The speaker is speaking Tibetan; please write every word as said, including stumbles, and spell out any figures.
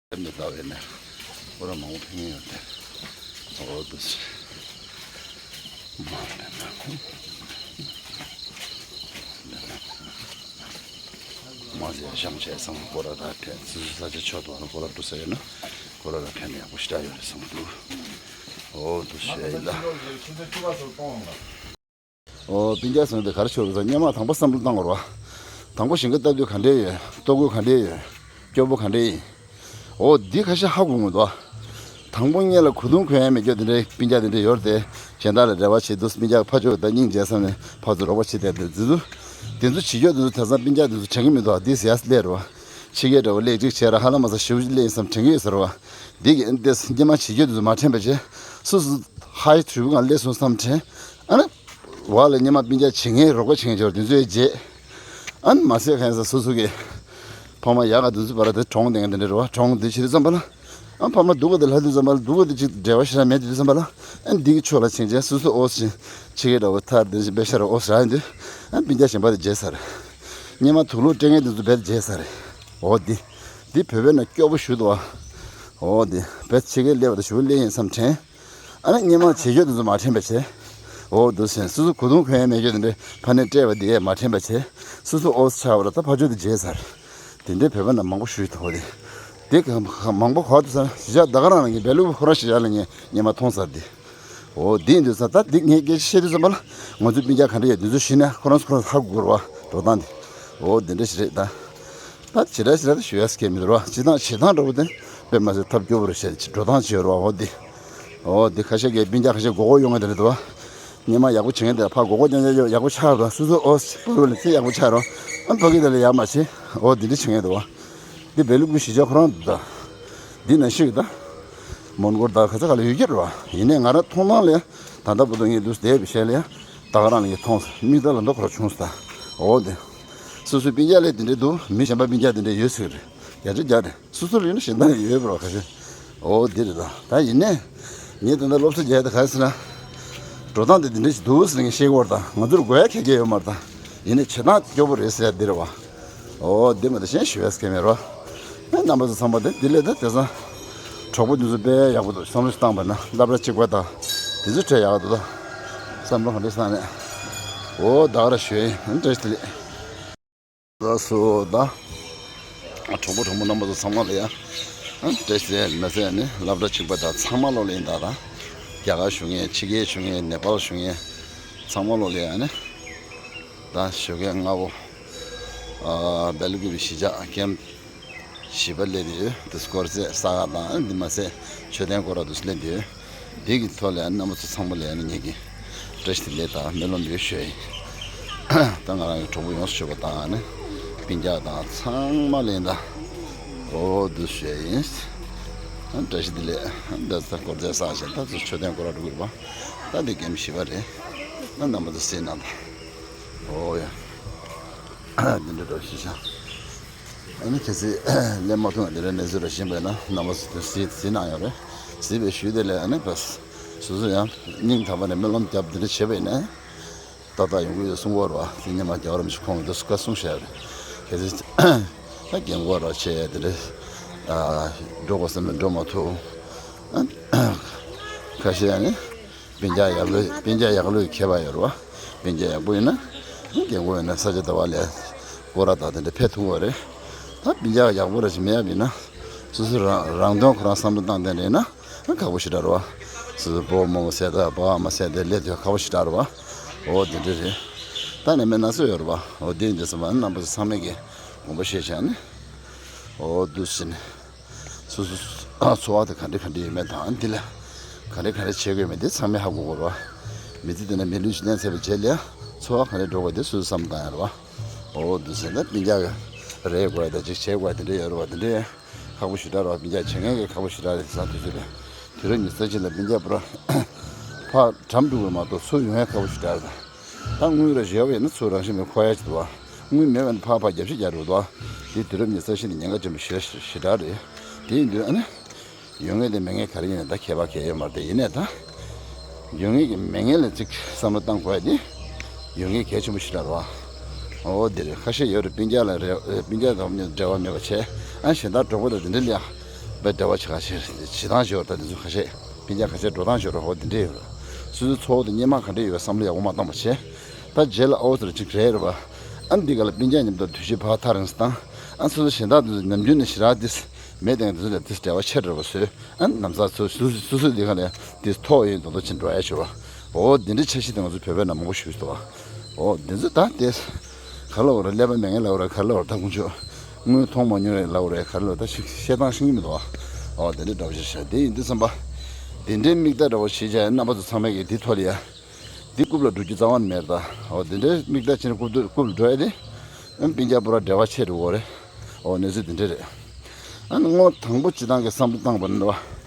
ལྟ་བས་ནས་སྐོར་ར་མང་པོ་ཕེབས་ཡོད་དེ། འོ་དུ་སི་མ་ཟེར་ཞང་བྱས་སང་སྐོར་ར་ར་ཕེབས། སི་སི་ས་ཆ་ཆོག་ཏུ་བ་ལ་སྐོར་ར་འགྲོ་ས་ཡོད་ན་སྐོར་ར་ར་ཕེབས་ན་ཡག་པོ་ཞེ་དྲག་ཡོད་རེད་བསམ་འདུག་འོ་དུ་སི་ཡ་ཡིན་ལ། ཨོ། སྤུན་ཀྱག་ཚང་དེ་ག་རེ་ཆོག་རེད་ཟེར། སྔོན་མ་དང་པོ་བསམ་བློ་བཏང་དགོས་རེད་བ། དང་པོ་ཞིང་ཁ་བཏབ་དུས་ག་འདྲས་ཡོད། ལྟོ་གོས་ག་འདྲས་ཡོད། སྐྱོ་པོ་ག་འདྲས་ཡིན། ཨོ། འདི་ཁ་ཤས་ཧ་གོ་མི་འདུག་བ། དང་པོ་སྔོན་ལ་གོས་ཐུང་གོན་ཡ་མེད་རྒྱུ་དེ་འདྲའི་སྤུན་ཀྱག་དེ་འདྲས་ཡོད་རེད་དེ། གཞན་དག་ལ་འབྲེལ་བ་བྱེད་དུས་སྤུན་ཀྱག་ཕར་ཕྱོགས་ད་སྙིང་རྗེ་བསམ་ནས་ཕར་ཚུར་རོགས་པ་བྱེད་བསྡད་འདུག་འདི་ཚོ། འདི་ཚོ་བྱེད་རྒྱུ་འདི་ཚོ་དེང་སང་སྤུན་ཀྱག་འདི་ཚོ་དྲན་གི་མི་འདུག་བ། འདི་ཟེར་ཡ་སླེབས་རེད་བ། ཕྱི་རྒྱལ་འདྲ་བོ་སླེབས་གཅིག་བྱས་ར་ཧ་ལམ་མ་ཟ་ཞེ་པོ་ཅིག་སླེབས་ཡིན་བསམ་དྲན་གི་ཡོད་ཟེར་བ། འདི་གི་འདི་སྔོན་མ་བྱེད་རྒྱུ་འདི་ཚོ་མ་དྲན་པ་བྱས། སོ་སོ་ཧའི་གྲུ་བུ་གང་སླེབས་སོང་བསམ་དྲན། ཨ་ནི། བ་ལ་སྔོན་མ་སྤུན་ཀྱག་བྱེད་མཁན་རོགས་པ་བྱེད་མཁན་ཅིག་ཡོད་རེད། འདི་ཚོའི་རྗེས། ཨ་ནི་མ་ཟད་གང་ཡིན་ཟེར་སོ་སོ་གི་ཕ་མ་ཡག་ག་འདི་ཚོ་བར་དེ་གྲོངས་བསྡད་མཁན་དེ་འདྲ་རེད་བ། གྲོངས་འདི་བྱེད་དུས་ཙམ་པ་ལ། ཨ་ཕ་མ་སྡུག་ག་དེ་ལྷག་དུས་ཙམ་པ་ལ་སྡུག་ག་དེ་ཅིག་འབྲེལ་བ་ཞེ་དྲག་མེད་དུས་ཙམ་པ་ལ། ཨ་འདི་གི་ཕྱོགས་ལ་ཕྱིན་བྱས་སོ་སོ་ཨོ་ཕྱིན་ཕྱི་རྒྱལ་འདྲ་བོ་ཐར་འདི་བཞིན་པེ་ཤ་ར་ཨོ་རག་ཡིན་དུས། ཨ་སྤུན་ཀྱག་གཞན་པ་དེ་བརྗེད་ཚར། སྔོན་མ་དུག་ལོག་སྤྲད་མཁན་དེ་ཚོ་བེད་བརྗེད་ཚར། ཨོ་འདི། འདི་བོད་པའི་ནང་སྐྱོ་པོ་ཞུ་འདུག་བ། ཨོ་འདི། བེད་ཕྱི་རྒྱལ་སླེབས་པ་དང་ཞུ་སླེབས་ཡིན་བསམ་དྲན། ཨ་ནི་སྔོན་མ་བྱེད་རྒྱུ་དེ་ཚོ་མ་དྲན་པ་བྱས། འོ་འདུག་སེ་སོ་སོ་གོས་ཐུང་གོན་ཡ་མེད་རྒྱུ་དེ་འདྲའི་ཕ་ནས་སྤྲད་པ་དེ་ཡས་མ་དྲན་པ་བྱས། སོ་སོ་ཨོ་ཚ་ཆགས་པ་ལ་ད་ཕར་ཕྱོགས་དེ་བརྗེད་ཚར། དེ་འདྲའི་བོད་པ་ནང་མང་པོ་ཞུ་ཡི་ཐོག་དེ། དེ་ག་མང་པོ་གོ་འདུག་ས། གཞིས་ཆགས་ད་ག་རང་ལ་ངས་བལ་ལུག་ཁོ་རང་གཞིས་ཆགས་ལ་ངས་སྔོན་མ་མཐོང་ཚར་དེ། འོ་དེ་འདུག་ས། ད་དེ་ངས་སྐད་ཆ་བཤད་དུས་ཙམ་པ་ལ་ང་ཚོའི་སྤུན་ཀྱག་ག་འདྲ་ཡོད་དེ་ཚོ་གཞི་ནས་ཁོ་རང་ཚོ་ཁོ་རང་ཧ་གོ་དགོས་རེད་བ། འགྲོ་སྟངས་དེ། འོ་དེ་འདྲ་ཞིག་རེད་ད། ད་ཇི་འདྲ་ཞིག་རེད་ཞུ་ཡ་སྐད་མི་འདུག་ར། སྤྱི་བཏང་བྱེད་སྟངས་འདྲ་པོ་དེ་དཔེ་མ་ཟད་ཐབས་སྐྱོ་པོ་རེད་བཤད་འགྲོ་སྟངས་བྱེད་རོགས་འོ་དེ། འོ་དེ་ཁ་ཤས་ཀྱི་སྤུན་ཀྱག་ཁ་ཤས་མགོ་སྐོར་གཡོག་མཁན་དེ་རེད་འདུག་བ། སྔོན་མ་ཡག་པོ་བྱེད་མཁན་དེ་ཕར་མགོ་སྐོར་རྐྱང་རྐྱང་གཡོག་ཡག་པོ་ཆགས་རོགས། སོ་སོ་ཨོ་སི་ཕ་གི་ལ་ཚེ་ཡག་པོ་ཆགས་རོགས། ཨ་ཕ་གི་དེ་ལ་ཡག་མ་བྱེད། འོ་དེ་འདྲ་བྱེད་མཁན་འདུག་བ། དེ་བལ་ལུག་གི་གཞིས་ཆགས་ཁོ་རང་འདུག་ད། འདི་ན་ཤི་གི་ད། མོན་གྷོ་ད་ག་ཚ་ག་ལ་ཡོད་ཀྱི་རེད་བ། ཡིན་ནའི་ང་རང་མཐོང་སྣང་ལས། ད་ལྟ་བར་དུ་ངས་འདུག་བསྡད་པའི་ཞལ་ལ་ཡ། ད་ག་རང་ལ་ངས་མཐོང་སོང་། མིག་ལྟ་ལ་འདུག་ཁོ་ར་བྱུང་སོང་ད། འོ་དེ། སོ་སོའི་སྤུན་ཀྱག་ལས་དེ་འདྲས་འདུག་མི་གཞན་པ་སྤུན་ཀྱག་དེ་འདྲས་ཡོད་ཟེར་གི་རེད། བརྒྱ་ཆ་བརྒྱ་རེད། སོ་སོ་ལ་ཡོད་ན་གཞན་དག་ཡོད་པ་རེད་བ་ཁ་ཤས། འོ་དེ་རེད་ད། ད་ཡིན་ནའི། ངས་ད་ལྟ་སློབ་གསོ་རྒྱག་ཡ་དེ་ག་རེ་ཟེར་ན། འགྲོ་སྟངས་དེ་དེ་འདྲས་ཞིག་འདུག་ཟེར་ངས་བཤད་ཀྱི་ཡོད་རེད་ད། ང་ཚོར་དགོས་ཡ་ག་གེ་ཡོད་མ་རེད་ད། ཡིན་ནའི་བྱེད་སྟངས་སྐྱོ་པོ་རེད་ཟེར་ཡ་འདི་རེད་བ། འོ་འདི་མ་གཏོགས་གཞན་ཞུ་ཡ་ག་གེ་མེད་རོ། ཨེ་རྣམ་པ་ཚོ་ཚང་མ་དེ་འདི་ལས་ད་དེང་སང་གྲོགས་པོ་འདི་ཚོ་དཔེ་ཡག་པོ་འདུག་བསམ་བློ་ཞིག་བཏང་བ་ན་སློབ་གྲྭ་གཅིག་པ་དང་འདི་ཚོ་དཔེ་ཡག་པོ་འདུག་ད་བསམ་བློ་ག་འདྲ་བཏང་ནས། འོ་ད་ག་རང་ཞུ་ཡིན། བཀྲ་ཤིས་བདེ་ལེགས། ད་སོ་ད་གྲོགས་པོ་གྲོགས་མོ་རྣམ་པ་ཚོ་ཚང་མ་ལ་ཡ་བཀྲ་ཤིས་བདེ་ལེགས་ཟེར་ནས། སློབ་གྲྭ་གཅིག་པ་དང་ཚང་མ་ལོ་ལ་ཡིན་ད། ད་རྒྱ་གར་བཞུགས་མཁན་ཕྱི་རྒྱལ་བཞུགས་མཁན་ནེ་པཱལ་བཞུགས་མཁན་ཚང་མ་ལོ་ལ་ཡ་ནི། ད་ཞོགས་ཀས་སྔ་པོ། ཨ་བལ་ལུག་གི་གཞིས་ཆགས་ཀེམ་བཞི་པ་སླེབས་ཡོད། དེ་སྐོར་རྩེད་ས་ག་དང་འདི་མ་ཟད་མཆོད་རྟེན་སྐོར་ར་དུ་སླེབས་ཡོད། འདི་གི་ཐོག་ལ་རྣམ་པ་ཚོ་ཚང་མ་ལ་ཡང་ངེད་ཀྱི་བཀྲ་ཤིས་བདེ་ལེགས་དང་སྨོན་ལམ་ཡོད་ཞུ་ཡ་ཡིན། ད་ང་རང་གི་གྲོགས་པོ་ཡོངས་སུ་ཞུ་བ་དང་ནི་སྤུན་ཀྱག་དང་ཚང་མ་ལ་ཡིན་ད། འོ་དུ་ཞུ་ཡ་ཡིན། བཀྲ་ཤིས་བདེ་ལེགས། ད་ད་སྐོར་རྩེད་ས་ག་ཞིག་ད་ཚོ་མཆོད་རྟེན་སྐོར་ར་འགྲོ་དགོས་པ། ད་འདི་ཀེམ་བཞི་པ་རེད། ད་རྣམ་པ་ཚོ་གཟིགས་གནང་དང་། འོ་ཡ། འདི་འདྲ་འདྲ་ཞིག་བྱ། ཨ་ནི་གལ་སྲིད་སླེབས་མ་ཐུབ་ན་འདི་འདྲ་གནས་ཚུལ་རེ་ཤེས་པས་ན་རྣམ་པ་ཚོ་གཟིགས་གཟིགས་གནང་ཡོད་རེད། གཟིགས་པའི་ཞུས་དེ་ལས་ཨ་ནི་བས། སོ་སོ་ཡང་སྙིང་ཐག་པ་ནས་སྨོན་ལམ་བརྒྱབ་འདི་འདྲ་བྱས་པས་ན། ཏག་ཏག་ཡོང་གི་ཡོད་གསུང་གི་ཡོད་རེད་བ། དེ་ཉི་མ་རྒྱལ་བ་རིན་པོ་ཆེ་ཁོང་གིས་འདི་སུ་བཀའ་གསུང་བཞག་ཡོད་རེད། གལ་སྲིད་ད་རྒན་གོག་ར་བྱས་དེ་འདྲ། འགྲོ་དགོས་བསམ་ན་འགྲོ་མ་ཐུབ། ཁ་ཤས་ཨ་ནི། སྤུན་ཀྱག་ཡག་ལོས་སྤུན་ཀྱག་ཡག་ལོས་ཁྱད་པར་ཡོད་རེད་བ། སྤུན་ཀྱག་ཡག་པོ་ཡིན་ན། རྒན་གོག་ཡིན་ན་ས་ཆ་འདྲ་བ་ལ་སྐོར་ར་དང་དེ་འདྲ་ཕེབས་ཐུབ་པ་རེད། ད་སྤུན་ཀྱག་ཡག་པོ་ར་ཞིག་མེད་ཡ་ཡིན་ན། སོ་སོ་རང་རང་དོན་ཁོ་རང་བསམ་བློ་བཏང་བསྡད་ན་ཁག་པོ་ཞེ་དྲག་རེད་བ། སོ་སོ་བུ་མོ་མོ་བསད་ད་ཕ་མ་བསད་དེ་སླེབས་དུས་ཁག་པོ་ཞེ་དྲག་རེད་བ། འོ་དེ་འདྲ་རེད། ད་ནི་མི་སྣ་ཚོགས་ཡོད་རེད་བ། འོ་དེ་འདྲ་སོང་བ་ན་རྣམ་པ་ཚོ་ཚང་མས་ཀྱི་དགོངས་པ་བཞེས་བྱས་ནས། འོ་དུ་ཟིན། སོ་སོ་འཚོ་བ་དེ་ག་འདྲ་ག་འདྲ་ཡོད་མེད་དང་། འདི་ལ་ག་འདྲ་ག་འདྲ་བྱེད་དགོས་མེད་དེ་ཚང་མས་ཧ་གོ་དགོས་རེད་བ། མི་ཚེ་འདི་ན་མི་ལུས་ཤིག་ལེན་ཚར་བའི་རྗེས་ལ་འཚོ་བ་ག་འདྲ་འགྲོ་དགོས་དེ་སོ་སོས་བསམ་བཏང་ཡ་རེད་བ། འོ་འདུག་ཟེར་ན་སྤུན་ཀྱག་གི་རེད་དགོས་ཡ་དང་ཅིག་བྱེད་དགོས་ཡ་དེ་འདྲ་ཡོད་རེད་བ། དེ་འདྲ་ཁག་པོ་ཞེ་དྲག་རེད་བ། སྤུན་ཀྱག་བྱེད་མཁན་གྱི་ཁག་པོ་ཞེ་དྲག་རེད། དེང་སང་དུས་ཚོད་ལ་དུས་རབས་ཉི་ཤུ་རྩ་གཅིག་ལ་སྤུན་ཀྱག་པུ་ར་ཕར་གྲམ་འགྲོ་དགོས་མ་གཏོགས་ཚུར་ཡོང་ཡ་ཁག་པོ་ཞེ་དྲག་རེད། ད་དངུལ་ར་བཞེས་པ་ཡིན་ན་ཚུར་རང་བཞིན་མེད་ཁོ་ཡ་ཅིག་འདུག་བ། དངུལ་མེད་པ་ཡིན་ན་ཕར་ཕར་རྒྱབ་ཤིག་རྒྱག་འགྲོ་འདུག་བ། དེ་དུས་རབས་ཉི་ཤུ་རྩ་གཅིག་ནི་ཉེན་ཁ་ཆེན་པོ་ཞེ་ཞེ་དྲག་རེད། དེ་ཡིན་དུས་ཨ་ནི། ཡོད་མཁན་དེ་མེད་མཁན་ག་རེ་ཡིན་ན་ད་ཁྱད་པར་གང་ཡང་ཡོད་མ་རེད་དེ། ཡིན་ནའི་ད། ཡོད་མཁན་གྱི་མེད་མཁན་ལ་ཅིག་བསམ་བློ་བཏང་དགོས་ཡ་དེ། ཡོད་མཁན་གལ་ཆེན་པོ་ཞིག་རེད་བ། འོ་དེ་རེད། ཁ་ཤས་ཡོད་རེད། སྤུན་ཀྱག་ལ་རེ་སྤུན་ཀྱག་དང་འབྲེལ་བ་མེད་པ་བྱས། ཨ་གཞན་དག་གྲོགས་པོ་དང་དེ་འདྲ་ལ་ཡ། པའི་འབྲེལ་བ་ཆེ་ཁ་ཤས་བྱེད་སྟངས་ཤོར་ད་དེ་ཚོ་ཁ་ཤས་སྤུན་ཀྱག་ཁ་ཤས་འགྲོ་སྟངས་ཤོར་རོགས་འདི་འདྲས་ཡོད་ར། སོ་སོའི་འཚོ་བ་དང་སྙན་མ་ག་འདྲས་ཡོད་བསམ་བློ་ཡག་པོ་མ་བཏང་བ་བྱས། ད་རྗེས་ལ་ཨོ་ཙི་ར་ཅིག་རེད་ར་བ། ཨ་འདི་ག་ལ་སྤུན་ཀྱག་མཉམ་དུ་དུས་ཆེན་ཕར་ཐག་རིང་བཏང་ཨ་སོ་སོ་གཞན་དག་དེ་ཚོ་ནམ་རྒྱུན་ནས་ཞེ་དྲག་དེ་མེད་དེང་དེ་ཚོ་ལས་དེ་འབྲེལ་བ་ཆེ་ར་བ་བཟོས། ཨ་ནམ་ཟག་ཚོ་སོ་སོ་སོ་སོ་འདི་ག་ལས་དེ་ཐོག་ཡོད་མདོག་མདོག་ཅིག་འགྲོ་ཡ་བྱེད་བ། ཨོ་འདི་འདྲའི་འཆར་གཞི་དེ་ང་ཚོ་བོད་པའི་ནང་མང་པོ་ཞིག་ཡོད་དོ། ཨོ་འདི་ཚོ་ད་དེ་ག་ལ་འོ་ར་ཀླད་པ་མེད་མཁན་ལ་འོ་ར་ག་ལ་འོ་ར་ད་ཁོང་ཚོ་དངུལ་མཐོང་མ་མྱོང་རེད་ལ་འོ་ར་ག་ལ་འོ་ད་ཞིག་བཤད་སྟངས་ཤེས་ཀྱི་མི་འདུག་ཨོ་དེ་འདྲའི་འདྲ་བོ་ཞིག་བྱ་དེ་ཡིན་དུས་ཙམ་པ། དེ་འདྲའི་མིག་ལྟ་འདྲ་བོ་བྱེད་བྱ་རྣམ་པ་ཚོ་ཚང་མས་ཀྱི་དེ་ཐོག་ལ་ཡ། འདི་རྐུབ་ལ་འགྲོ་རྒྱུ་རྩ་བ་ནས་མེད་རེད་ད། འོ་དེ་འདྲའི་མིག་ལྟ་བྱས་ནས་རྐུབ་ཏུ་རྐུབ་ལ་འགྲོ་ཡ་དེ། ཨ་སྤུན་ཀྱག་པོ་ར་འབྲེལ་བ་ཆེ་རུ་འོ་རེད། འོ་གནས་ཚུལ་དེ་འདྲ་རེད། ཨ་ནི་ངོ་དང་པོ་སྤྱི་བཏང་གི་བསམ་བློ་བཏང་པ་ནི་རེད་